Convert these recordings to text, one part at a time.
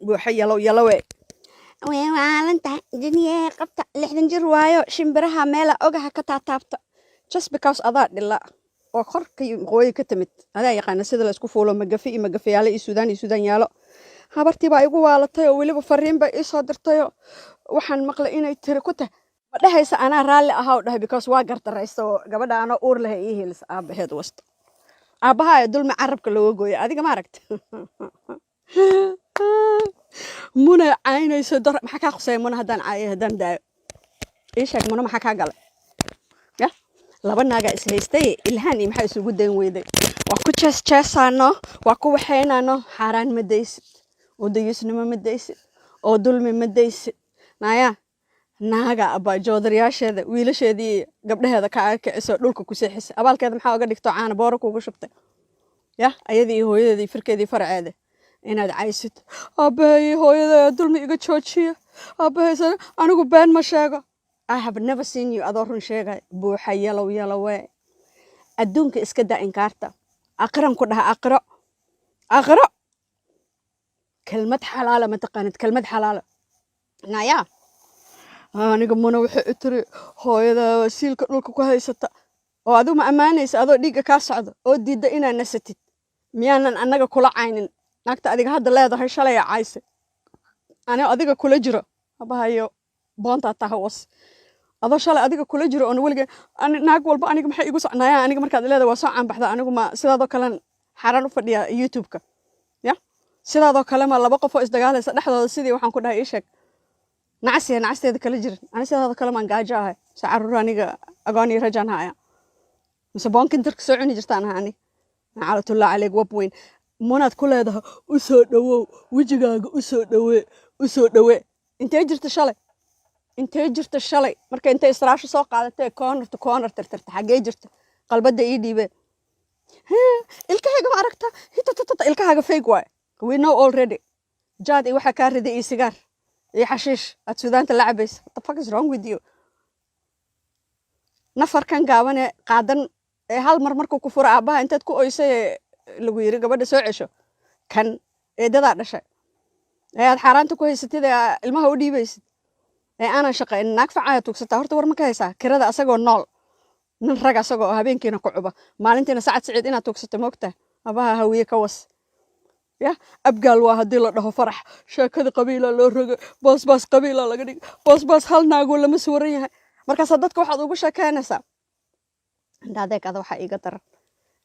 Buuxa yalow yalowe. Way waalan tahay, jiniyee qabta, 60 jir waayo, shimbiraha meela ogaha ka taataabta. Just because adaa dhila oo korka iyo waqooyi ka timid, adaa yaqaana sida la isku fuulo, magafi iyo magafayaalo iyo suudaan iyo suudaan yaalo. Habartii baa igu waalatay oo weliba fariin bay ii soo dirtayoo waxaan maqlay inay tiri ku tahay ma dhehaysa anaa raalli ahaa u dhahay, because waa gardaraysa oo gabadha anoo uur leh ii helis. Aabaheed wasta, aabbaha ee dulmi carabka looga gooyay. Adiga ma aragta Muna caynayso dar? Maxaa kaa khuseeya Muna haddaan caayo, haddaan daayo? Ii sheeg, Muna, maxaa kaa galay? Ya laba naagaa is haystay, Ilhaan iyo maxaa isugu dayn weyday? Waa ku jees jeesaano, waa ku waxaynaano. Xaaraan ma daysid oo dayisnimo ma daysid oo dulmi ma daysid. Naya naaga abbaa joodariyaasheeda, wiilasheedii, gabdhaheeda kaaga kiciso, dhulka ku seexisay, abaalkeeda maxaa oga dhigto? Caana booro kuuga shubtay ya ayadii iyo hooyadeeda iyo firkeedii faraceeda inaad caysid. Aabbahay, hooyada dulmi iga joojiya, aabbahay. Anigu been ma sheego. I have never seen you adoo run sheegay. Buuxa yalow yalowe, adduunka iska daa inkaarta, aqiran ku dhaha, aqiro aqiro. Kelmad xalaala ma taqaanid, kelmad xalaala. Naya aniga Muna waxay i tiri hooyada siilka dhulka ku haysata oo adigu ma ammaanaysa adoo dhiigga kaa socdo oo diidda inaad nasatid. Miyaanan annaga kula caynin naagta adiga hadda leedahay shalay cayse? Ani adiga kula jiro, abahayo boontaa taha was adoo shalay adiga kula jiro oon weliga ani naag walba aniga maxay igu socnaayaan? Aniga markaad leedahay waa soo caanbaxda, anigu ma sidaadoo kalen xaaraan u fadhiyaa YouTube-ka? Ya sidaadoo kale ma laba qof oo isdagaalaysa dhexdooda sidii waxaan ku dhahay ii sheeg nacasiya nacasteeda kala jirin. Ani sidaadoo kale maan gaajo ahay mise caruur aniga agoon iyo rajaan haya mise boonkin darka soo cuni jirtaan ahay ani? Nacalatullahi caleyk. Wab weyn munaad ku leedahay, u soo dhawow, wejigaaga u soo dhawee, u soo dhawee. Intee jirta shalay? Intee jirta shalay marka intay istiraasho soo qaadatee corner to corner tirtirta? Xaggee jirta? Qalbadda ii dhiibee. Ilkahayga ma aragta? Hitatata, ilkahaaga fake waay, we know already. Jaad iyo waxaa kaa riday iyo sigaar iyo xashiish aad Suudaanta la cabaysa. What the fuck is wrong with you? Nafarkan gaabanee qaadan ee hal mar markuu ku furo aabbaha intaad ku oysay ee lagu yiri gabadha soo cesho, kan eedadaa dhashay ee aad xaaraanta ku haysatid ee ilmaha u dhiibaysid ee aanan shaqaynin, naag facaya tuugsataa. Horta war ma ka haysaa kirada asagoo nool, nin rag asagoo oo habeenkiina ku cuba, maalintiina Sacad Siciid inaad tuugsato? Moogtahay abaha Hawiye ka was. Ya Abgaal waa haddii la dhaho Farax sheekada qabiila loo rogay, Boosbaas qabiila laga dhigay, Boosbaas hal naaguu lama suwaran yahay. Markaasaa dadka waxaad ugu sheekeynaysaa indhaadeegada. Waxaa iiga daran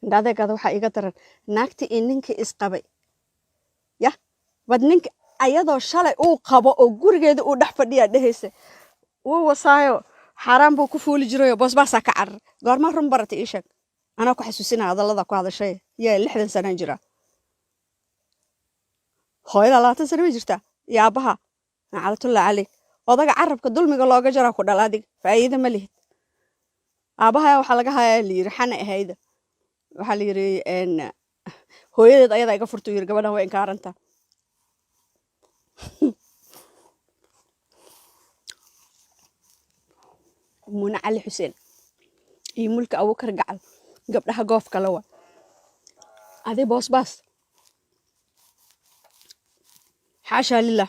indhaadeegada, waxaa iiga daran naagtii iyo ninkii isqabay. Ya bad ninka ayadoo shalay uu qabo oo gurigeeda uu dhex fadhiyaa dhehaysa wuu wasaayo, xaaraan buu ku fuuli jirayo, Boosbaasaa ka carar. Goormaa run barata? Ii sheeg, anaa ku xasuusinaya hadallada ku hadashay. Yaa 60 sanaan jiraa, hooyada 20 sano ma jirtaa iyo aabbaha. Nacalatullahi caleyk. Odaga carabka dulmiga looga jaraa ku dhal, adiga faa'iido ma lihid. Aabbaha waxaa laga hayaa la yiri xana ahayda, waxaa la yiri hooyadeed ayadaa iga furta, yiri gabadhan way inkaarantaa. Muna Cali Xuseen iyo Mulka Abuukar Gacal gabdhaha goofka la wa adi Boosbaas, xaashaa lilah.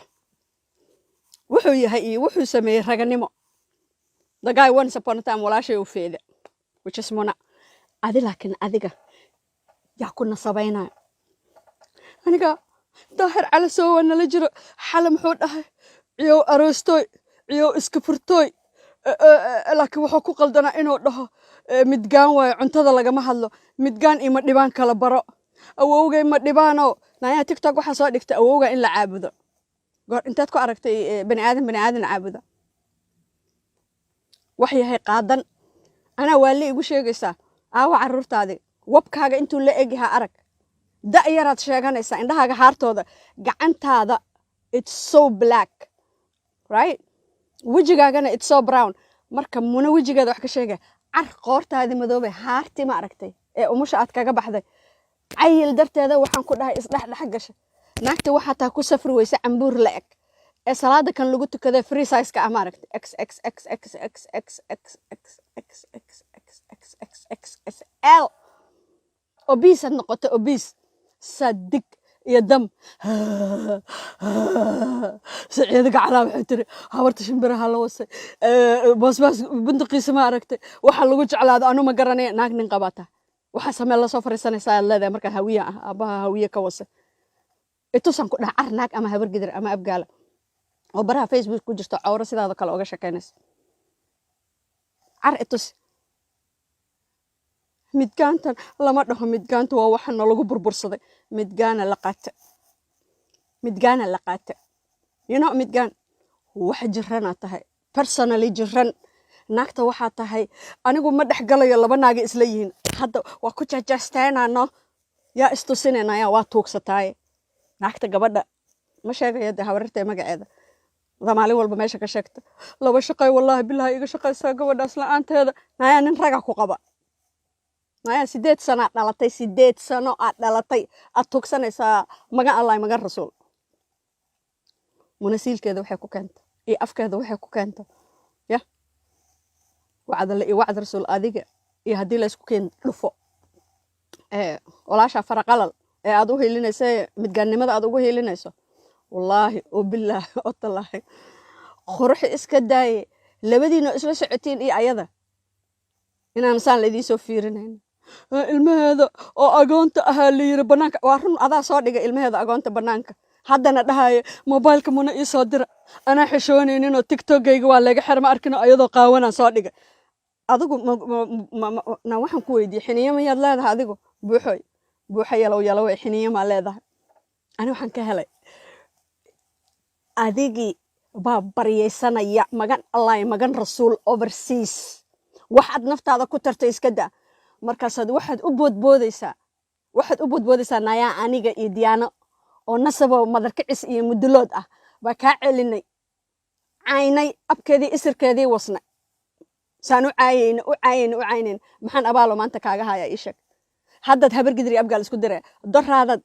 Wuxuu yahay iyo wuxuu sameeyey raganimo. The guy once upon a time walaashay u feeda, which is Muna. Adi laakiin adiga yaa ku nasabaynaya? Aniga Daahir Cali soo waa nala jiro. Xale muxuu dhahay? Ciyow aroostooy, ciyow iska furtooy. Laakiin wuxuu ku qaldanaa inuu dhaho midgaan waayo, cuntada lagama hadlo, midgaan iyo madhibaan kala baro, awowgay madhibaano. Nayaa TikTok waxaa soo dhigtay awowga in la caabudo. Goor intaad ku aragtay bani aadan bani aadan caabuda? Wax yahay qaadan anaa waa la igu sheegaysaa. Aawa caruurtaadi? Wabkaaga intuu la egyahaa arag, da' yaraad sheeganaysaa, indhahaaga haartooda, gacantaada it's so black, right? Wejigaagana it's so brown. Marka Muna wejigeeda wax ka sheegaya, car qoortaadi madoobay, haartii ma aragtay ee umusha aad kaga baxday cayil darteeda? Waxaan ku dhahay isdhexdhex gasha naagta. Waxaa taa ku safri weyse cambuur la eg ee salaada kan lagu tukada free size-ka ah, ma aragtay? X X X X X X X X X X X X X X S L. Obese aad noqotay, obese sadig. Iyo dam Saciido Gacalaa waxay tiri habarta shimbiraha la wasay, Boosbaas bunduqiisa ma aragtay. Waxa lagu jeclaado anu ma garanaya. Naag nin qabata waxaa samee lasoo fariisanaysaa aad leedahay. Markaa Hawiye ah, aabbaha Hawiye ka wasay, itusan ku dhaha car naag ama Habar Gidir ama Abgaala oo baraha Facebook ku jirto cawro sidaada kale oga shekeynaysa, car itus. Midgaantan lama dhaho, midgaanta waa waxa nalagu burbursaday. Midgaana la qaata, midgaana la qaata, midgaan wax jiranaa tahay, personally jiran. Naagta waxaa tahay anigu ma dhex galayo. Laba naaga isla yihiin hadda waa ku jajaasteenano, yaa istusinayna, waa tuugsataaye. Naagta gabadha ma sheegayo dee, habarirta magaceeda adaa maalin walba meesha ka sheegta. Laba shaqay, wallaahi bilahi, iga shaqaysaa gabadhaas la-aanteeda. Naayaa, nin raga ku qaba. Naayaa, 8 sano aad dhalatay, 8 sano aad dhalatay, aad tuugsanaysaa. Magan Allah, magan rasuul. Munasiilkeeda waxay ku keenta iyo afkeeda waxay ku keenta ya wacdale iyo wacd rasuul adiga iyo haddii laysku keen dhufo ee walaasha faraqalal ee aad u hiilinayso, midgaannimada aad ugu hiilinayso, wallaahi oo bilaahi oo tallaahi, quruxi iska daaye, labadiina isla socotiin iyo ayada inaan saan la idiin soo fiirinayn. Ilmaheeda oo agoonta ahaa la yiri banaanka, waa run, adaa soo dhigay ilmaheeda agoonta banaanka. Haddana dhahaya mobaylka Muna ii soo dira, anaa xishoonayninoo TikTokayga waa laga xir, ma arkino ayadoo qaawanaan soo dhigay. Adigu na waxaan ku weydiiyey, xiniyo mayaad leedahay adigu? Buuxoy buuxa, yalow yalow, xiniyo maa leedahay? Ani waxaan ka helay adigii baa baryaysanaya, magan Allah, magan rasuul, overseas waxaad naftaada ku tartay iska daa. Markaasaad waxaad u boodboodaysaa, waxaad u boodboodaysaa. Nayaa, aniga iyo Diyaano oo nasabo madarkicis iyo mudulood ah baa kaa celinay, caynay, abkeedii isirkeedii wasnay, saan u caayayna, u caayayna, u caynayna. Maxaan abaalo maanta kaaga haya? Ii sheeg. Haddaad Habar Gidir iyo Abgaal isku diray, doraadaad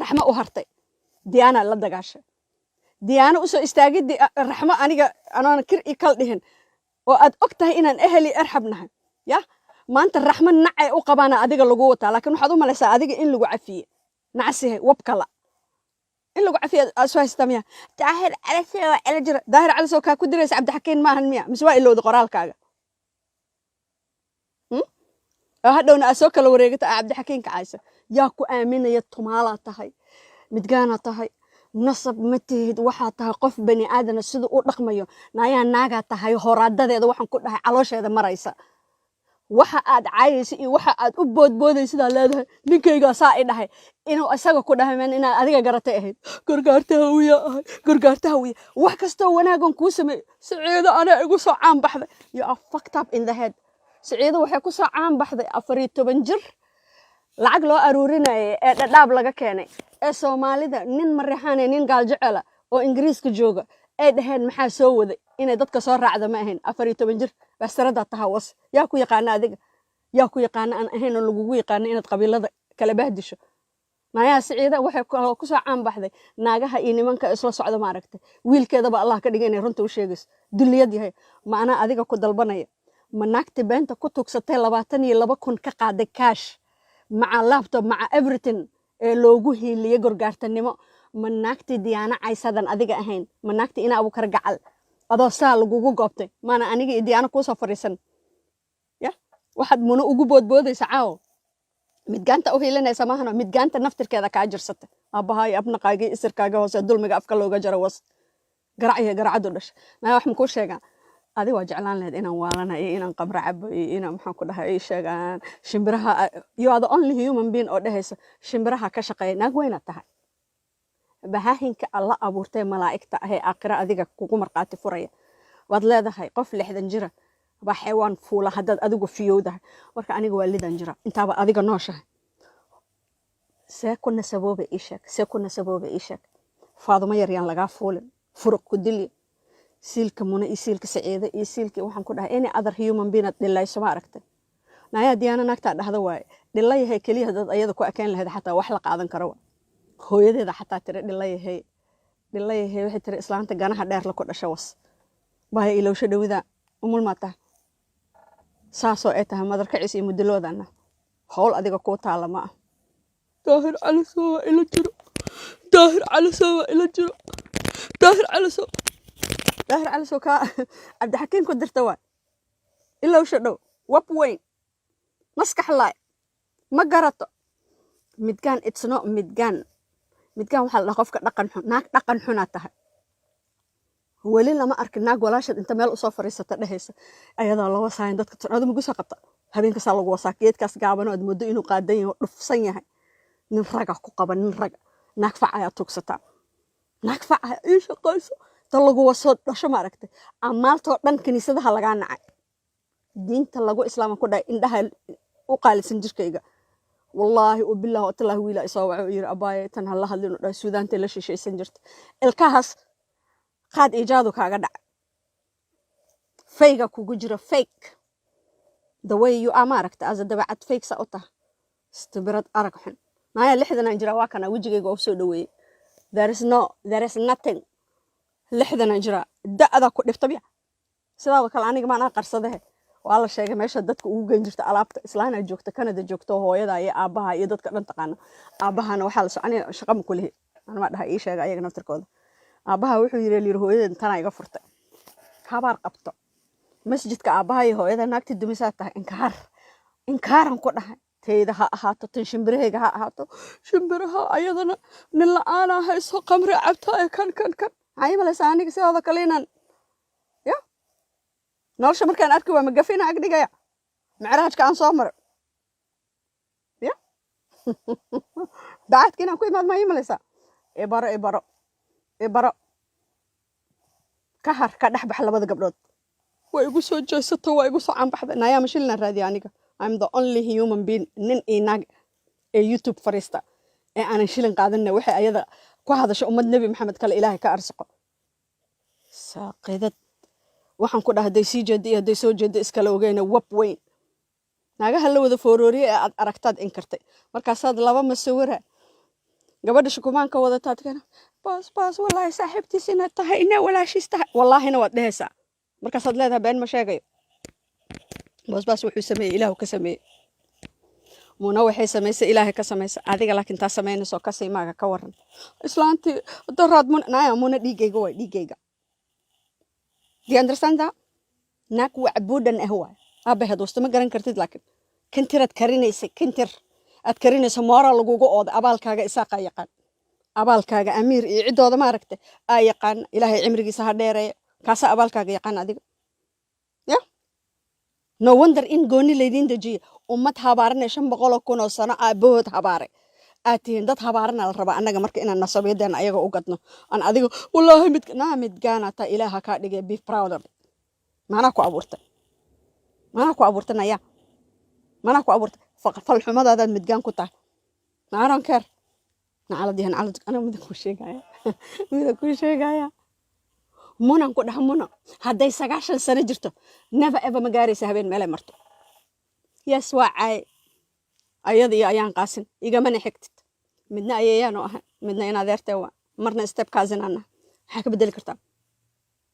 Raxmo u hartay, Diyaana la dagaashay, Diyaano usoo istaagidii Raxmo, aniga anoona kir iyo kal dhihin oo aad og tahay inaan eheli erxab nahay. Ya maanta Raxmo nacay u qabaana adiga lagu wataa, laakiin waxaad u malaysaa adiga in lagu cafiye. Nacsihe wabkala in lagu cafiye aad soo haysataa miya? Daahir Cali waa celo jira. Daahir Cali soo kaa ku diraysa Cabdixakiin maahan miya? Mise waa ilowda qoraalkaaga? Oo hadhowna aad soo kala wareegata aa Cabdixakiin kacaysa. Yaa ku aaminaya? Tumaalaa tahay, midgaana tahay, nasab ma tihid. Waxaa tahay qof bani aadana siduu u dhaqmayo. Naayaa, naagaa tahay, horaadadeeda waxaan ku dhahay caloosheeda maraysa. Waxa aad caayaysa iyo waxa aad u boodboodaysidaa leedahay ninkaygaa saa i dhahay, inuu isaga ku dhahay man inaad adiga garatay ahayd. Gargaarta Hawiya ahay, gargaarta Hawiya, wax kastoo wanaagan kuu sameeyey. Saciido anaa igu soo caan baxday. You are fucked up in the head. Saciido waxay ku soo caan baxday 14 jir lacag loo aruurinayay ee Dhadhaab laga keenay ee Soomaalida, nin Marixaane, nin Gaaljecela oo Ingiriiska jooga ay dhaheen maxaa soo waday inay dadka soo raacda ma ahayn. 14 jir baastarada taha was. Yaa ku yaqaana adiga? Yaa ku yaqaana aan ahayn oo lagugu yaqaano inaad qabiilada kala bahdisho? Naayaha, Siciida waxay kaloo kusoo caan baxday naagaha iyo nimanka isla socda, ma aragtay? Wiilkeedaba Allah ka dhigay inay runta u sheegayso. Dulliyad yahay, ma anaa adiga ku dalbanaya? Ma naagta beenta ku tugsatay 22,000 ka qaaday cash maca laptop maca everything ee loogu hiiliyey gorgaartanimo? Ma naagtii Diyaano caysadan adiga ahayn? Ma naagtii Ina Abukar Gacal adoo saa lagugu goobtay? Maana aniga iyo Diyaano kuusoo fadhiisan ya waxaad Muno ugu boodboodaysa caawo, midgaanta u hiilinaysa maahano? Midgaanta naftirkeeda kaa jirsata, aabbaha iyo abnaqaaga iyo isirkaaga hoose dulmiga afka looga jaro was, garac iyo garacadu dhasha. Naa, wax makuu sheegaa? Adiga waa jeclaan lahayd inaan waalana iyo inaan qamro cabo iyo inaan, maxaan ku dhahay, ii sheegaan shimbiraha. You are the only human being oo dhehaysa shimbiraha ka shaqeeya. Naag weynaad tahay. Bahaahinka Alla abuurtay, malaa'igta ahee aakhira adiga kugu marqaati furaya, waad leedahay qof 60 jira baa xeewaan fuula haddaad adigu fiyowdahay. Marka aniga waa lidan jira intaaba adiga nooshahay. See ku nasabooba? Ii sheeg, see ku nasabooba? Ii sheeg. Faadumo yar yaan lagaa fuulin, furuq ku dilya. Siilka Muna iyo siilka Saciide iyo siilka, waxaan ku dhahay, any other human being aad dhilayso, ma aragtay? Nayaa, Diyaana naagtaa dhahda waaye dhilla yahay keliya. Haddaad ayada ku ekeen lahayd xataa wax la qaadan karo wa. Hooyadeeda xataa tiri dhilla yahay, dhilla yahay. Waxay tiri islaanta ganaha dheer la ku dhasha was baaya ilowsho dhowida umul maa tahay. Saasoo ay tahay madarkaciis iyo muduloodana howl adiga kuu taala ma ah. Daahir Cali soo ila jiro. Daahir Calasow waa ila jiro. Daahir Calasow, Daahir Calasow kaa Cabdixakiin ku dirta waay. Ilowsha dhow wab weyn maskax laay ma garato. Midgaan, it's not midgaan. Midgaan waxaa la dhahaa qofka dhaqan xun. Naag dhaqan xunaa tahay. Weli lama arkin naag walaasheed inta meel usoo fariisata dhehaysa ayadaa la wasaayan dadka. Adu magusa qabta, habeenkaasaa lagu wasaa. Geedkaas gaaban oo aad moodo inuu qaadan yahay oo dhufsan yahay, nin raga ku qaba, nin raga. Naag fac ayaa tuugsataa, naag fac ayaa ii shaqayso ta lagu wasoo dhasho. Ma aragtay amaaltoo dhan kiniisadaha lagaa nacay, diinta lagu islaama ku dhahay, indhaha u qaalisan jirkayga. Wallaahi ubilah watallaahi, wiila isoo waco yiri, "Abaaye, tan hala hadlin," dhahay. Suudaantay la shishaysan jirta. Ilkahaas qaad ijaadu kaaga dhacay, fayga kugu jiro, fake the way you are. Ma aragta asa dabacad fake saa u tahay, istibirad arag xun. Naaya, 60 aan jiraa. Waa kana wejigayga oo soo dhaweeyey. There is no, there is nothing. 60 aan jiraa. Da'da ku dhibta miya? Sidaada kale aniga maanaa qarsadahe. Waa la sheegay meesha dadka ugu geyn jirta alaabta. Islaana joogta Canada joogto, hooyada iyo aabbaha iyo dadka dhan taqaana. Aabbahana waxaa la soconaya shaqa ma kulihi anmaa dhaha ii sheega ayaga naftirkooda. Aabbaha wuxuu yiri, layiri, hooyadeed tanaa iga furtay. Habaar qabto masjidka aabbaha iyo hooyada. Naagtii dumisaa tahay. Inkaar, inkaaran ku dhahay. Teyda ha ahaato, tan shimbirahayga ha ahaato. Shimbiraha ayadana nin la-aanaa hayso, qamri cabta ee kan kan kan. Maxaa ii malaysaa aniga sidaada kale inaan ya nolosha markaan arki waa magafina ag dhigaya micraajka aan soo maray ya dacaadka inaan ku imaad? Maa ii malaysaa? Ibaro, ibaro, ibaro. Ka har, ka dhex bax labada gabdhood. Waa igu soo jeesato, waa igu soo canbaxday. Nayaa, mashilna raadiya aniga. I'm the only human being, nin iyo naag ee YouTube fariista ee aanan shilin qaadanna. Waxay ayada ku hadasho ummad Nebi Maxamed kale Ilaahay ka arsiqo. Saaqidad waxaan ku dhaha, hadday sii jeeda iyo hadday soo jeeda iskala ogeyna. Wab weyn, naagaha la wada foorooriye ee aad aragtaad inkartay. Markaasaad laba masawira gabadha shukumaanka wadataad kana baas baas. Wallaahi saaxiibtiis inaad tahay, inaa walaashiis tahay, wallaahina waad dhehaysaa. Markaasaad leedahay been ma sheegayo. Boos baas wuxuu sameeyey Ilaahu ka sameeyey. Muna waxay samaysay Ilaahay ka samaysay. Adiga laakiin taa samaynayso kasii maaga ka waran. Islaantii daraad muna, naya, Muna dhiigayga waay, dhiigayga. Do you understand that? Naag wacbuudhan ah waay. Aabaheed wasta ma garan kartid, laakiin kintiraad karinaysa, kintir aad karinayso moora lagugu ooday. Abaalkaaga Isaaqa yaqaan, abaalkaaga Amiir iyo ciddooda maaragtay aa yaqaan. Ilaahay cimrigiisa ha dheereeya. Kaasaa abaalkaaga yaqaan adiga ya. No wonder in gooni laydiin dejiya. Ummad habaaranay, 500,000 oo sano aabahood habaaray aad tihiin. Dad habaarana la rabaa annaga marka inaan nasabiyadeena ayaga u gadno. Aan adiga wallaahi mid naa midgaana taa Ilaaha kaa dhigay. Be proud of it. Maanaa ku abuurtay, maanaa ku abuurtay, naya, maanaa ku abuurtay. Falxumadaadaad midgaan ku tahay. I don't care. Nacalad yahay nacalad. Aniga mida kuu sheegaya, mida kuu sheegaya, Munan ku dhaha. Muna hadday 90 sano jirto, never ever ma gaaraysa habeen meelay marto. Yes, waa caay ayada iyo ayaan qaasin. Igamana xigtid. Midna ayeeyaanu ahay, midna in adeertee waa, marna step cousin aan nahay. Maxaa ka bedeli kartaa?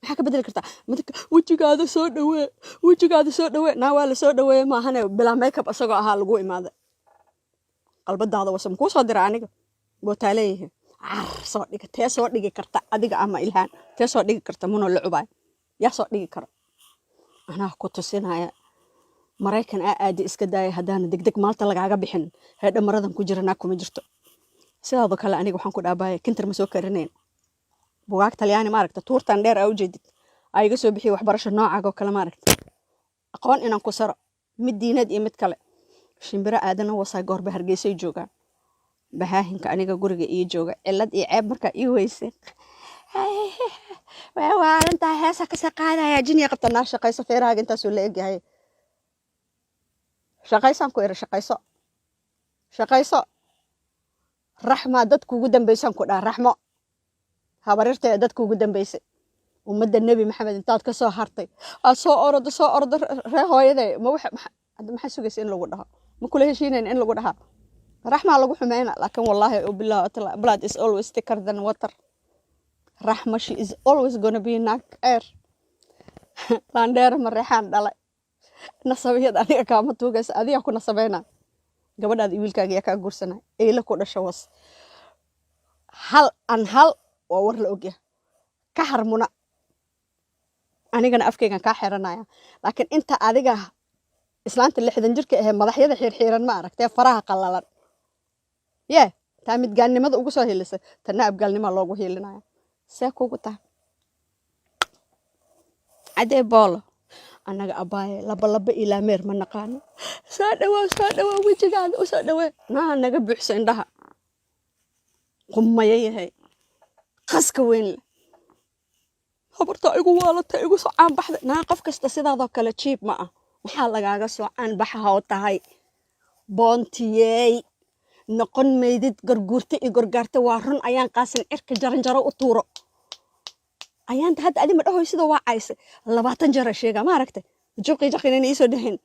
Maxaa ka bedeli kartaa? Midka wejigaada soo dhawee, wejigaada soo dhawee. Naa, waa la soo dhaweeye maahane, bilaa makeup isagoo ahaa lagu imaaday. Qalbadaada wasa makuu soo dira aniga bootaa leeyihiin. Car soo dhiga. Tee soo dhigi karta, adiga ama Ilhaan? Tee soo dhigi karta munoo la cubaayo? Yaa soo dhigi kara? Anaa ku tusinaya. Maraykan aa aadi iska daaya. Haddaana degdeg maalta lagaaga bixin, heedha maradan ku jira naag kuma jirto. Sidaadoo kale aniga waxaan ku dhaabaya kintar ma soo karinayn. Bugaag Talyaani maaragta, tuurtan dheer aa ujeedid aa iga soo bixiya. Waxbarasho noocaagoo kale maaragta, aqoon inaan ku saro, mid diineed iyo mid kale. Shimbiro aadana wasaa goorba Hargeysay joogaan. Bahaahinka aniga guriga ii jooga, cilad iyo ceeb markaa ii weysay, waa waalantahay, heesa kasoo qaadaya, jiniya qabta. Naa shaqayso. Feerahaaga intaasuu la egyahay. Shaqaysaan ku iri, shaqayso, shaqayso. Raxmaa dadku ugu dambeysaan ku dhaha. Raxmo habarirtee dadku ugu dambeysay. Ummadda Nebi Maxamed intaad ka soo hartay aad soo orodo, soo ordo ree hooyaday. Ma waxa hadda maxaa sugaysa in lagu dhaho? Ma kula heshiinayn in lagu dhahaa raxmaa lagu xumeyna? Laakiin wallahi ubilah, blood is always thicker than water. Raxma, she is always gonna be naag air laandheer mareexaan dhalay. Nasabiyad aniga kaama tuugaysa, adigaa ku nasabeyna. Gabadhaada iyo wiilkaaga yaa kaa guursanay? Eyla ku dhasho was. Hal an hal waa war la ogyahay. Ka har Muna, anigana afkaygan kaa xiranaya. Laakiin inta adiga islaanta 60 jirka ahee, madaxyada xiirxiiran, ma aragtee, faraha qallalan ye, taa midgaannimada ugu soo hilisay, tanna abgaalnimaa loogu hiilinaya. See kugu tahay, cadee boolo? Annaga abaaye laba laba ilaa meer ma naqaano. Soo dhawaa, soo dhawaa, wejigaada u soo dhawee. Naa naga buuxso indhaha, qumaya yahay, qaska weyn leh. Habartaa igu waalatay, igu soo caanbaxday. Naa qof kasta sidaadoo kale jiib ma ah. Maxaa lagaaga soo caanbaxa oo tahay boontiyey? Noqon maydid garguurta iyo gorgaarta. Waa run. Ayaan qaasin cirka jaranjaro u tuuro ayaanta. Hadda adi ma dhahoy sidoo waa cayse 20 jara sheega, ma aragtay? Juqi jaqinayna iisoo dhahin.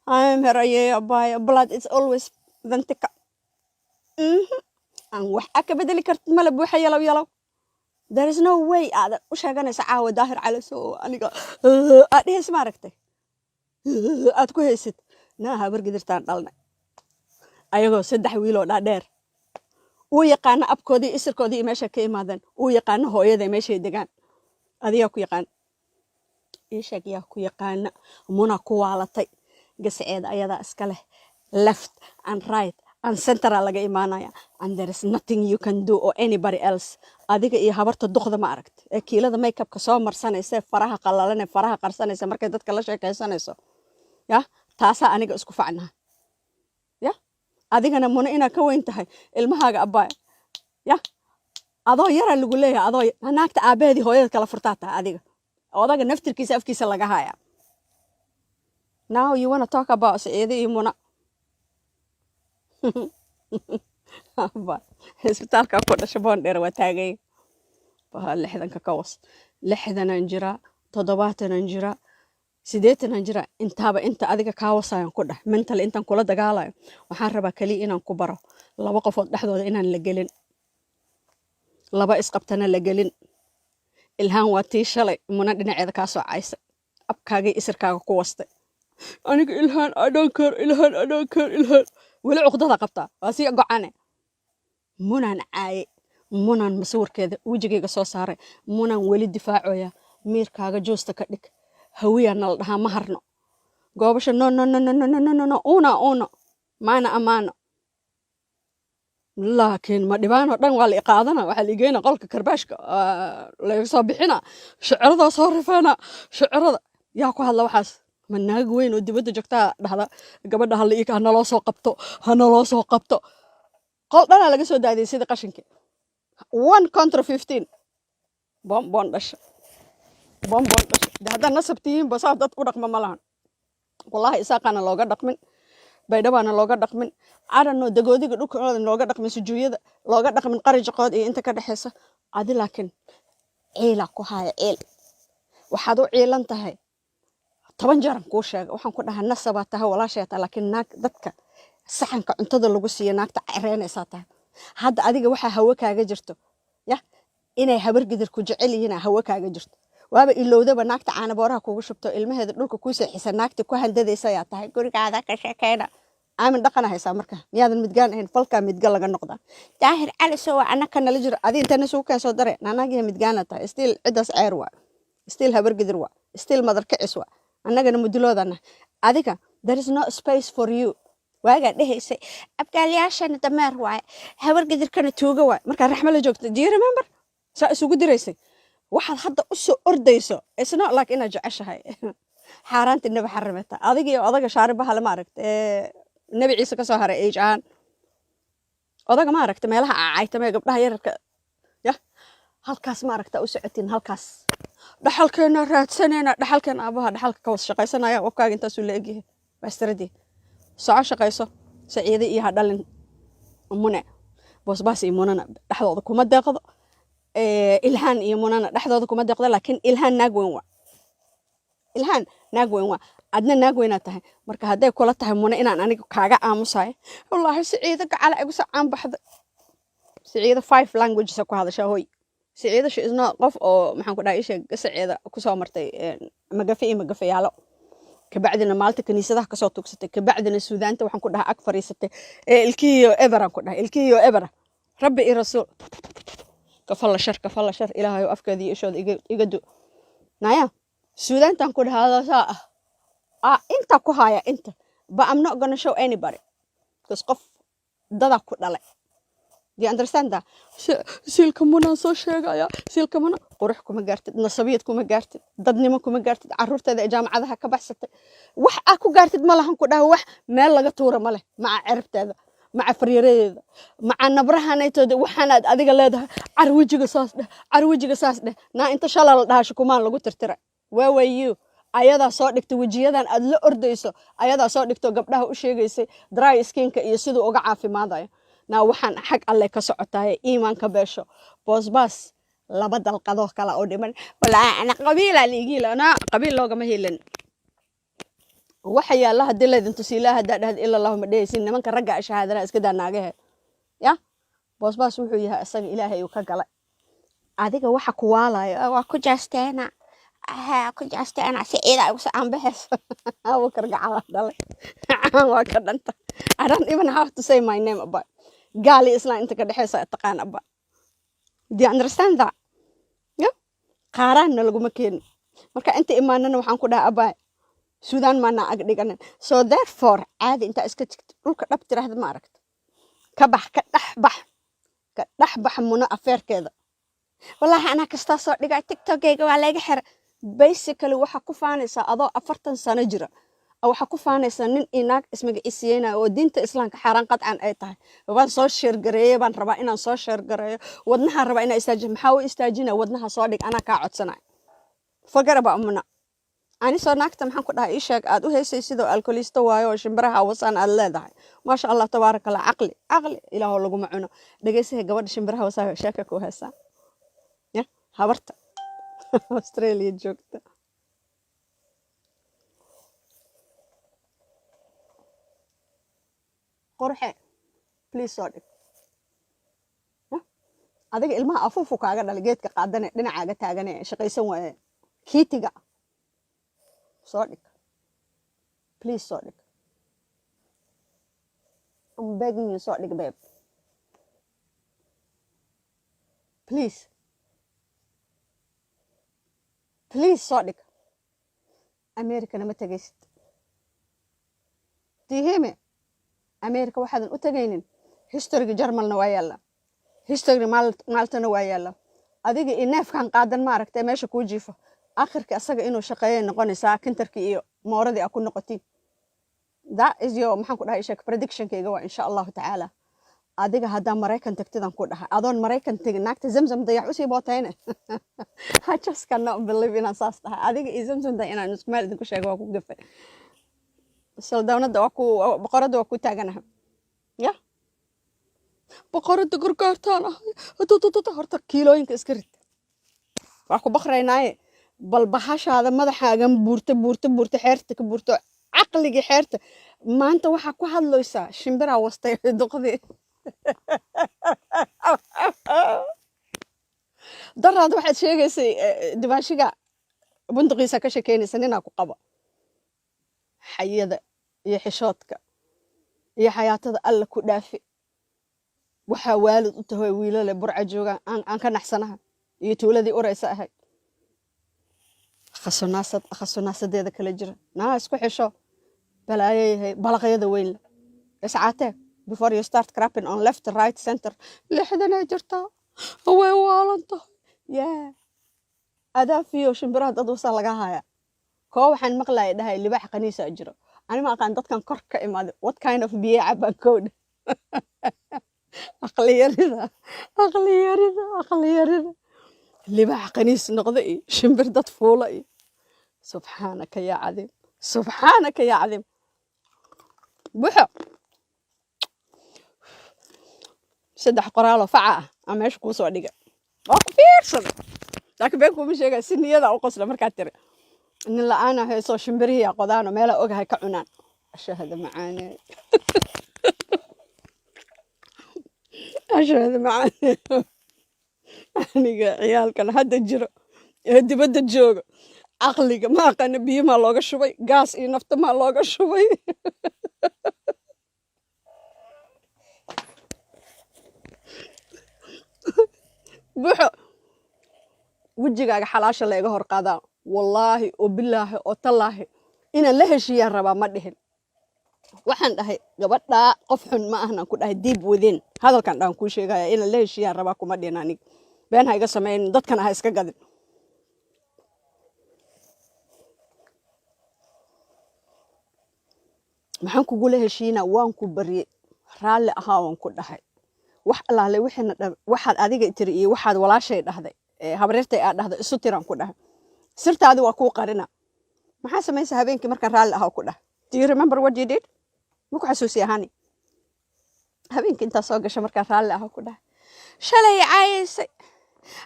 I'm heraye abaya, blood is always ventica. Aan wax a ka bedeli kartid mala buuxa. Yalow yalow, there is no way aad u sheeganaysa caawa Daahir Calaso oo aniga aad dhehaysa, ma aragtay, aad ku haysid. Naa habar gidirtaan dhalnay ayagoo saddex wiiloo dhaadheer, uu yaqaano abkoodii, isirkoodii iyo meeshay ka imaadeen, uu yaqaano hooyada meeshay degaan. Adigaa ku yaqaan? Ii sheeg, yaa ku yaqaana? Muna ku waalatay gasaceeda ayadaa iska leh. Left and right and center aa laga imaanaya, and there is nothing you can do or anybody else. Adiga iyo habarta duqda, ma aragta, ee kiilada makeupka soo marsanaysa, ee faraha qallalan, ee faraha qarsanaysa markay dadka la sheekaysanayso, ya taasaa aniga isku facnaha. Ya adigana Muna inaad ka weyn tahay ilmahaaga, abbaaya, ya adoo yaraa lagu leeyahay, adoo naagta aabaheedii hooyada kala furtaa tahay. Adiga odaga naftirkiisa afkiisa laga haya. Now you wanna talk about Saciide iyo Muna. Abba, isbitaalka ku dhasha Boondheer waa taagay. Baha 60-ka ka was, 60-an jiraa, 70-an jiraa, 80-an jiraa. Intaaba inta adiga kaa wasayan ku dheh mental intaan kula dagaalayo, waxaan rabaa keliya inaan ku baro laba qofood dhexdooda inaan la gelin, laba isqabtana la gelin. Ilhaan waa tii shalay Muna dhinaceeda kaa soo caysa, abkaagii isirkaaga ku wastay. Aniga Ilhaan I don't care, Ilhaan I don't care. Ilhaan weli cuqdada qabtaa, waa sii gocane. Munaan caaye, Munaan masawirkeeda wejigayga soo saaray, Munaan weli difaacoya. Miirkaaga joosta ka dhig. Hawiyaa nala dhahaa, ma harno goobasha. No, no, no, no, no, no, no, no, no, una uno maana amaano. Laakiin ma dhibaanoo dhan waa la iqaadana, waxaa la igeyna qolka karbaashka, laga soo bixina, shicirada soo rifeena. Shicirada yaa ku hadla waxaas? Ma naag weyn oo dibadda joogtaa dhahda gabadha hala ii hanaloo soo qabto, hanaloo soo qabto? Qol dhanaa laga soo daadiyay sida qashinka. One contra 15. Boon dhasha, boon boon dhasha. De haddaad nasab tihiinba saa dad u dhaqma ma lahan. Wallaahi Isaaqaana looga dhaqmin, Baydhabaana looga dhaqmin, cadano dagoodiga dhulkooda looga dhaqmin, sujuuyada looga dhaqmin, qarijaqood iyo inta ka dhexaysa. Adi laakiin ciilaa ku haya, ciil. Waxaad u ciilan tahay 10 jaran kuu sheega. Waxaan ku dhahaa nasabaa tahay, walaashay tahay, laakiin naag dadka saxanka cuntada lagu siiyo naagta cereynaysaa tahay. Hadda adiga waxaa hawo kaaga jirto ya inay habar gidir ku jecel yihiin, hawo kaaga jirto. Waaba ilowdaba naagta caana booraha kugu shubto, ilmaheeda dhulka kuu seexisa, naagta ku handadaysa ayaa tahay. Gurigaada ka sheekeyna, aamin dhaqana haysaa. Marka miyaadan midgaan ahayn? Falkaa midga laga noqdaa. Daahir Cali Sow annaka nala jiro, adi intana isugu keen soo dare naanagiya midgaana tahay. Still ciddaas ceer waa, still habar gidir waa, still madar kicis waa, annagana muduloodana. Adiga there is no space for you. Waagaa dhehaysay abgaalyaashana dameer waaye, habar gidirkana tuuga waaye, markaa raxmo la joogta. Do you remember saa isugu diraysay? Waxaad hadda u soo ordayso, it's not like inaad jeceshahay. Xaaraanti Nebi xarimeta. Adiga iyo odaga shaaribaha lama aragta ee Nebi Ciise ka soo haray age ahaan, odaga ma aragta meelaha cacaytame gabdhaha yararka ya halkaas ma aragta u socotiin. Halkaas dhaxalkeena raadsanayna, dhaxalkeena aabaha dhaxalka ka wada shaqaysanaya. Wabkaaga intaasuu la egyahay baastaradii. Soco, shaqayso. Saciide iyo ha dhalin Mune. Boosbaas iyo Munana dhexdooda kuma deeqdo. Ilhaan iyo Munana dhexdooda kuma deeqdo. Laakiin Ilhaan naag weyn waa, Ilhaan naag weyn waa, adna naag weynaad tahay. Marka hadday kula tahay Mune inaan aniga kaaga aamusayo, wallaahi Siciido gacala igu soo caanbaxday. Siciido five languages ku hadashaa. Hoy, Siciido she is not qof oo, maxaan ku dhahay, isheeg, gasaceeda kusoo martay magafe iyo magafayaalo, kabacdina maalta kaniisadaha kasoo tugsatay, kabacdina Suudaanta waxaan ku dhahay ag fariisatay ee ilkihiyo eberan ku dhahay, ilkihiyo ebera. Rabbi iyo rasuul, kafalla shar, kafalla shar. Ilaahayow, afkeeda iyo ishooda iga du. Naya, Suudaantan ku dhahado saa ah, ah, inta ku haya inta, but I'm not gonna show anybody because qof dadaa ku dhalay. Do you understand that? Siilka Munaan soo sheegaya. Siilka Muna qurux kuma gaartid, nasabiyad kuma gaartid, dadnimo kuma gaartid. Caruurteeda ee jaamacadaha ka baxsatay, wax aa ku gaartid ma lahan. Ku dhaha, wax meel laga tuura ma leh, maca ciribteeda, maca faryaradeeda, maca nabrahanaytooda. Waxaanaad adiga leedahay, car wejiga saas dheh, car wejiga saas dheh. Naa, inta shala la dhahaa shukumaan lagu tirtira. Where were you? Ayadaa soo dhigtay wejiyadan aad la ordayso, ayadaa soo dhigto, gabdhaha u sheegaysay dry skinka iyo siduu uga caafimaadayo. Naa, waxaan xag alle ka socotaay, iimaanka beesho. Boosbaas laba dalqadoo kale oo dhiman. Walaa ana qabiilaa liigiila, naa qabiil loogama helin. Waxa yaalla haddii laydin tusiilaa, haddaa dhahd ila allahuma dhehaysin. Nimanka ragga a shahaadana iska daa naagahe. Ya Boosbaas wuxuu yahay isaga Ilaahay uu ka galay. Adiga waxa ku waalayo, "Ah, waa ku jaasteena, ha ku jaasteena si ciida ay ugu soo aanbaxayso." Abukar gacala dhalay, caan waa ka dhanta. I don't even have to say my name, abba. Gaali islaan inta ka dhexeysa taqaan, abba. Do you understand that? Yeah, qaaraanna laguma keenin. Marka inta imaanana waxaan ku dhaha, abaa, Suudaan maana ag dhiganin. So therefore, caadi intaa iska jigto, dhulka dhab tiraahda, ma aragta, ka bax, ka dhex bax, ka dhex bax Muno afeerkeeda. Wallaahi anaa kastaa soo dhigay, TikTokayga waa laga xiray. Basically, waxaa ku faanaysaa adoo 40 sano jira, waxaa ku faanaysaa nin iyo naag ismagaciisiyeynaya oo diinta Islaamka xaaraan qadcan ay tahay. Waan soo share gareeye, baan rabaa inaan soo share gareeyo. Wadnaha rabaa inaa istaajiyo. Maxaa u istaajina? Wadnaha soo dhig, anaa kaa codsanaya. Forget about Muna. Ani soo naagta, maxaan ku dhahay, ii sheeg aad u heysay sidoo alkoolisto waayo oo shimbiraha wasaan aad leedahay. Maasha Allah, tabaaraka Allah, caqli, caqli Ilaahoo laguma cuno. Dhegeysaha, gabadha shimbiraha wasaa sheeka ku heesaa ya habarta Australia joogta. Qurxe, please soo dhig. Ya? Adiga ilmaha afuufu kaaga dhalay, geedka qaadane, dhinacaaga taagane, shaqaysan waaye, kiitiga soo dhig, please soo dhig. I'm begging you, soo dhig, babe, please, please soo dhig. Americana ma tegaysid. Do you hear me? America waxaadan u tegaynin, historyga Jarmalna waa yaalla, historyga Maaltana waa yaalla. Adiga iyo neefkan qaadan, ma aragtay, meesha kuu jiifo, akhirka asaga inuu shaqeeyay noqonaysaa, kintarkii iyo mooradii aa ku noqotiin. That is your, maxaan ku dhahay, sheek predictionkayga waa, insha Allahu tacaala, adiga haddaa Maraykan tagtidan ku dhahay, adoon Maraykan tegin, naagta Zamzam Dayax usii bootayne. I just cannot believe inaan saas dhahay. Adiga iyo Zamzam Dayax inaan isku meel idinku sheego waa ku gafay. Saldawnada waa ku, boqoradda waa ku taaganaha. Ya boqoradda, gargaartaan ahay. Tutututu, horta kiilooyinka iska rid, waa ku baqraynaaye. Bal bahashaada madaxaagan buurta, buurta, buurta, xeerta ka buurto, caqligii xeerta. Maanta waxaa ku hadlaysaa shimbiraa wastay duqdii daraad. Waxaad sheegaysay dibaashiga bunduqiisa ka shekeynaysa, ninaa ku qaba. Xayada iyo xishoodka iyo xayaatada Alla ku dhaafi. Waxaa waalid u tahay wiilale Burca joogaan aan ka naxsanaha iyo tuuladii uraysa ahayd. Khasunaasad, khasunaasadeeda kala jira. Naa, isku xisho, balaayo yahay balaqyada weyn leh. Iscaatee before you start crapping on left, right, center. 60 ay jirtaa, way waalan tahay. Yeah, adaa fiyo shimbiraha dad wasaa laga haya. Koo waxaan maqlaya dhahay libaax qaniisa jiro. Ani ma aqaan dadkan kor ka imaaday what kind of biyo cabaan kowdha. Aqliyarida, aqliyarida, aqliyarida. Libaax qaniis noqda iyo shimbir dad fuula iyo, subxaanaka yaa cadiim, subxaanaka yaa cadiim. Buxo saddex qoraaloo faca ah aan meesha kuu soo dhiga, waa ku fiirsada, laakiin been kuuma sheegaya. Si niyada u qosla markaad tiri nin la-aana heesoo shimbirihii qodaano meelaa ogahay ka cunaan. Ashahada macaane, ashahada macaane. Aniga ciyaalkan hadda jiro ee dibadda jooga, caqliga ma aqaana. Biyo maa looga shubay? Gaas iyo nafta maa looga shubay? Buuxo, wejigaaga xalaasha la iga hor qaadaa. Wallaahi oo bilaahi oo tallaahi, inaan la heshiiyaan rabaa ma dhihin. Waxaan dhahay gabadhaa qof xun ma ahnan ku dhahay. Deep within hadalkan dhahan kuu sheegaya, inaan la heshiiyaan rabaa kuma dhihin. Aniga been ha iga samaynin, dadkana ha iska gadin. Maxaan kugula heshiinaa? Waan ku baryey, raalli ahaa waan ku dhahay. Wax allaale wixiina waxaad adiga tiri iyo waxaad walaashay dhahday ee habreertay aad dhahday isu tiraan ku dhahay. Sirtaadi waa kuu qarina. Maxaa samaysa habeenkii markaan raalli ahaa ku dhahay? Do you remember what you did? Ma ku xasuusi ahani habeenkii intaa soo gasha markaan raalli ahaa ku dhahay? Shalay caayaysay,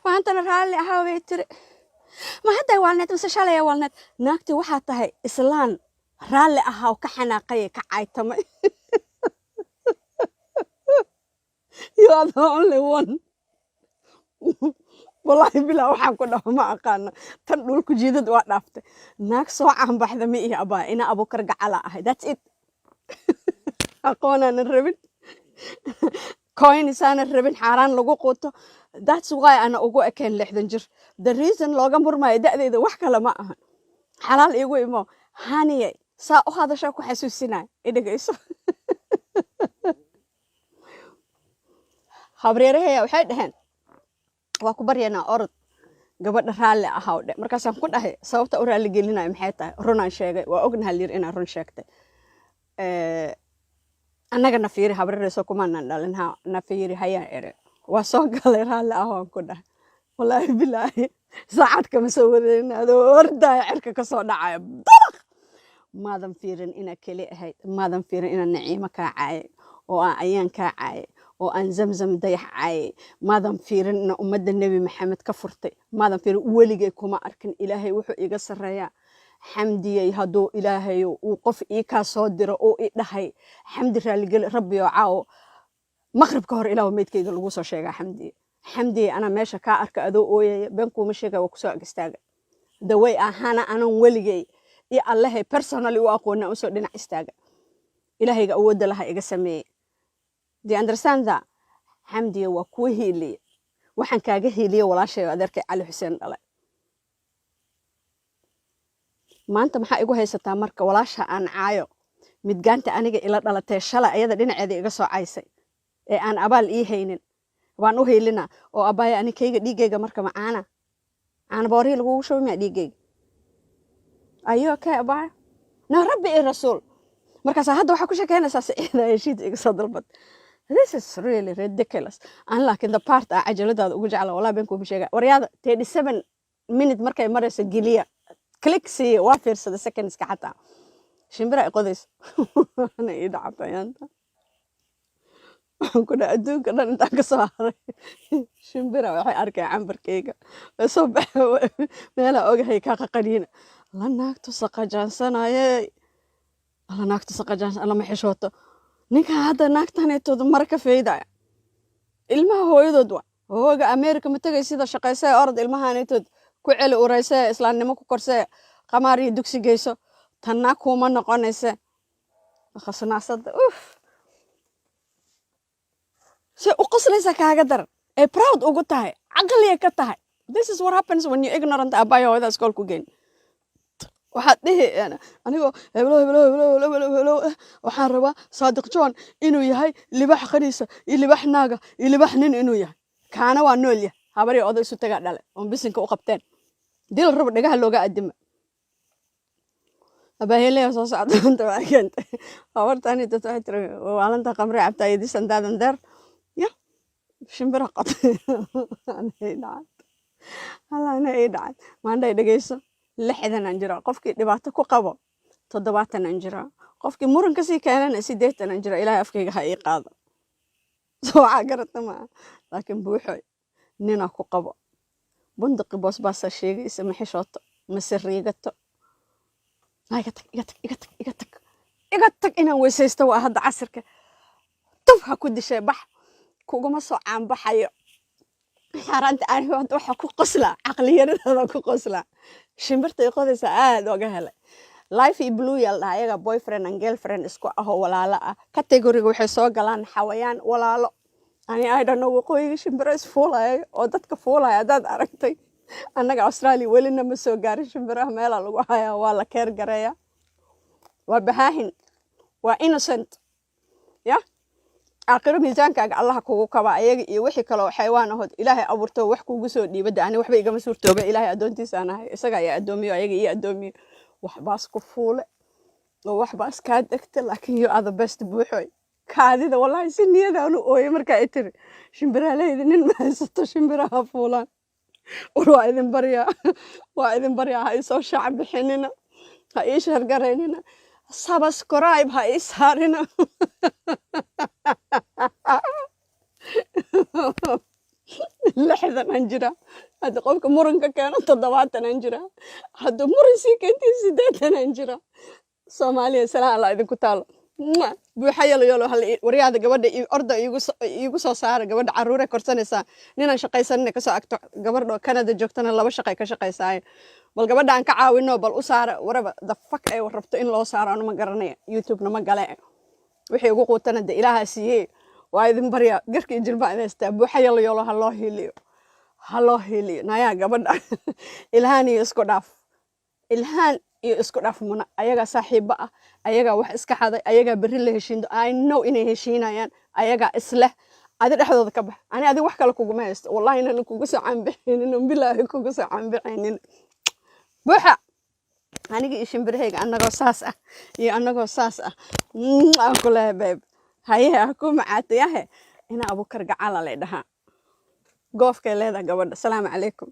maantana raalli ahaa bay tiri. Ma hadday waalneed mise shalay waalneed? Naagti waxaa tahay islaan raalli ahaa oo ka xanaaqay, ka caytamay. You are the only one. Wallaahi bilaa waxaan ku dhaho ma aqaano. Tan dhulku jiidad waa dhaaftay. Naag soo caanbaxda ma ihi abaa, ina Abuukar gacala ahay. That's it. Aqoonaanan rabin, coinsaanan rabin, xaaraan lagu quuto. That's why ana ugu ekayn 60 jir. The reason looga murmayo da'deyda wax kale ma ahan. Xalaal iigu imo haniye, saa u hadashaa ku xasuusinaya. Idhegayso, habreerahaya waxay dhaheen, waa ku baryanaa, orod gabadha raalli ahaw dhe. Markaasaan ku dhahay, sababta u raalli gelinayo maxay tahay? Runaan sheegay, waa ognaha lir inaan run sheegtay. Annaga na fiiri, habrareyso kumaanan dhalin, ha na fiiri hayaan ere. Waa soo galay, raalli ah waan ku dhahay. Wallaahi bilaahi, saacad kama soo wadeyn adoo ordaya cirka kasoo dhacaya dalaq. Maadan fiirin inaa keli ahayd, maadan fiirin inaan Naciimo kaa caayay oo aan Ayaan kaa caayay oo aan Zamzam dayax caayay. Maadan fiirin inaan ummadda Nebi Maxamed ka furtay. Maadan fiirin. Weligay kuma arkin. Ilaahay wuxuu iga sarreeyaa. Xamdiyey, hadduu Ilaahay uu qof ii kaa soo diro oo i dhahay Xamdi raaligeli, Rabbi oo caawo maqrib ka hor Ilaahu meydkayga lagu soo sheegaa. Xamdiye, Xamdiye, anaa meesha kaa arka adoo ooyaya, been kuuma sheegaya, waa kusoo ag istaaga daway ahaana anan weligay iyo Allahay personally u aqoona usoo dhinac istaaga. Ilaahayga awoodda laha iga sameeyey. Do you understand that? Xamdiye, waa kuwa hiiliye. Waxaan kaaga hiiliye walaashay oo adeerkay Cali Xuseen dhalay. Maanta maxaa igu haysataa marka walaasha aan caayo, midgaanta aniga ila dhalatee shalay ayada dhinaceeda iga soo caysay ee aan abaal ii haynin waan u hiilinaa? Oo abbaaya, ani kayga dhiiggayga marka ma caana caana boorihii lagugu shubay miyaa dhiiggayga? Are you okay, abbaaya? Na Rabbi iyo Rasuul. Markaasaa hadda waxaa ku sheekeynaysaa Siciida heshiid iga soo dalbad. This is really ridiculous. An laakiin the part ah cajaladaada ugu jecla, wallahi been kuuma sheega. Waryaada, 37 minute markay marayso geliya, click siiya. Waa fiirsada secondska, xataa shimbira ay qodayso ana ii dhacata yaanta. Waxaan ku dhahay adduunka dhan intaan ka soo haray, shimbira waxay arkeen cambarkayga, way soo baxeen, meelaa ogahay kaa qaqaniina. La naagtu saqajaansanaaye, alla naagtu saqajaansan, alla ma xishooto. Ninkan hadda naagtaneetooda mara ka feydaya ilmaha hooyadood wa hooga America ma tegay sida shaqaysee. Orod ilmahaneetood ku celi, uraysee, islaamnimo ku korsee, qamaar iyo dugsi geyso. Tanna kuma noqonayse khasnaasada. Uf, say u qoslaysa kaaga daran ay proud ugu tahay, caqliya ka tahay. This is what happens when you ignorant. Aabbayo hooyada iskool ku geyn. Waxaad dhihi anigoo heblo heblo heblo heblo heblo heblo waxaan rabaa Saadiq John inuu yahay libax khaniisa iyo libax naaga iyo libax nin inuu yahay. Kaana waa nool yahay. Habarii oday isu tagaa dhale oon bisinka u qabteen dil rabo dhagaha looga adima. Abaaheleya soo socda inta waa keentay habartani. Dad waxay tiri waalinta qamri cabtaa iyo this and that and there. Ya shimbira qotay ana ii dhacay, alla ana ii dhacay. Maandhay dhegeyso, 60 aan jiraa. Qofkii dhibaato ku qabo, 70 aan jiraa. Qofkii muran kasii keenana, 80 aan jiraa. Ilaahay afkayga ha ii qaado. Soo waxaa garata maaha. Laakiin buuxoy, nina ku qabo bunduqi boosbaasaa sheegaysa, ma xishooto mase riigato. Iga tag, iga tag, iga tag, iga tag, iga tag. Inaan weysaysto waa hadda casirka. Tuf ha ku dishay, bax, kuguma soo caanbaxayo xaaraanta. Aniga hadda waxaa ku qoslaa caqliyaradaada ku qoslaa. Shimbirta i qodaysa aad oga helay. Life iyo blue yaa la dhahaa ayaga, boyfriend and girlfriend isku ahoo walaalo ah. Categoryga waxay soo galaan xawayaan walaalo. Ani I don't know, waqooyiga shimbiro isfuulaya oo dadka fuulaya haddaad aragtay. Annaga Australia welina ma soo gaarin. Shimbiraha meelaa lagu hayaa, waa la care gareeyaa, waa bahaahin, waa innocent. Ya aakhiro miisaankaaga Allaha kugu kaba, ayaga iyo wixii kale oo xaywaan ahood Ilaahay abuurto wax kugu soo dhiibada. Ani waxba igama suurtooba, Ilaahay addoontiisaan ahay, isaga ayaa addoomiyo, ayaga iyo addoomiyo. Waxbaas ku fuule oo waxbaas kaa degta, laakiin you are the best, Buuxoy. Kaadida wallahi si niyadaan u ooyay markaa ay tiri shimbiraaleyda nin ma haysato, shimbiraha fuulaan. War waa idin baryaa, waa idin baryaa, ha isoo shaac bixinina, ha ii share garaynina, subscribe ha ii saarina. 60 aan jiraa. Hadda qofka muranka keeno 70 aan jiraa, hadduu muran sii keentii 80 aan jiraa. Soomaaliya salaan Allah idinku taalo. Mwah! Buuxa yalo yalo hal waryaada gabadha orda iigu soo saara. Gabadha caruure korsanaysaa, ninaan shaqaysanina kasoo agto. Gabadha Canada joogtana laba shaqay ka shaqaysaaye. Bal gabadha aan ka caawino, bal u saara waraba the fuck ay rabto in loo saaro. Anu ma garanaya, YouTube-na ma gale. Wixii ugu quutana de Ilaaha siiyey. Waa idin baryaa, garka iyo jilbaa idin haystaa. Buuxa yalo yalo ha loo hiiliyo, ha loo hiiliyo. Nayaa gabadha Ilhaan iyo isku dhaaf, Ilhaan iyo isku dhaaf Muna. Ayagaa saaxiibo ah, ayagaa wax iska xaday, ayagaa berri la heshiin. I know inay heshiinayaan, ayagaa isleh. Adi dhexdooda ka bax. Ani adi wax kale kuguma haysto, wallahi inaan kugu soo caanbixinin, bilaahi kugu soo caanbixinin. Buuxa, aniga iyo shimbirahayga annagoo saas ah iyo annagoo saas ah aan ku leehay, babe, haye ha ku macaatayahe. Ina Abukar Gacala lay dhahaa, goofkay leedahay gabadha. Asalaamu calaykum.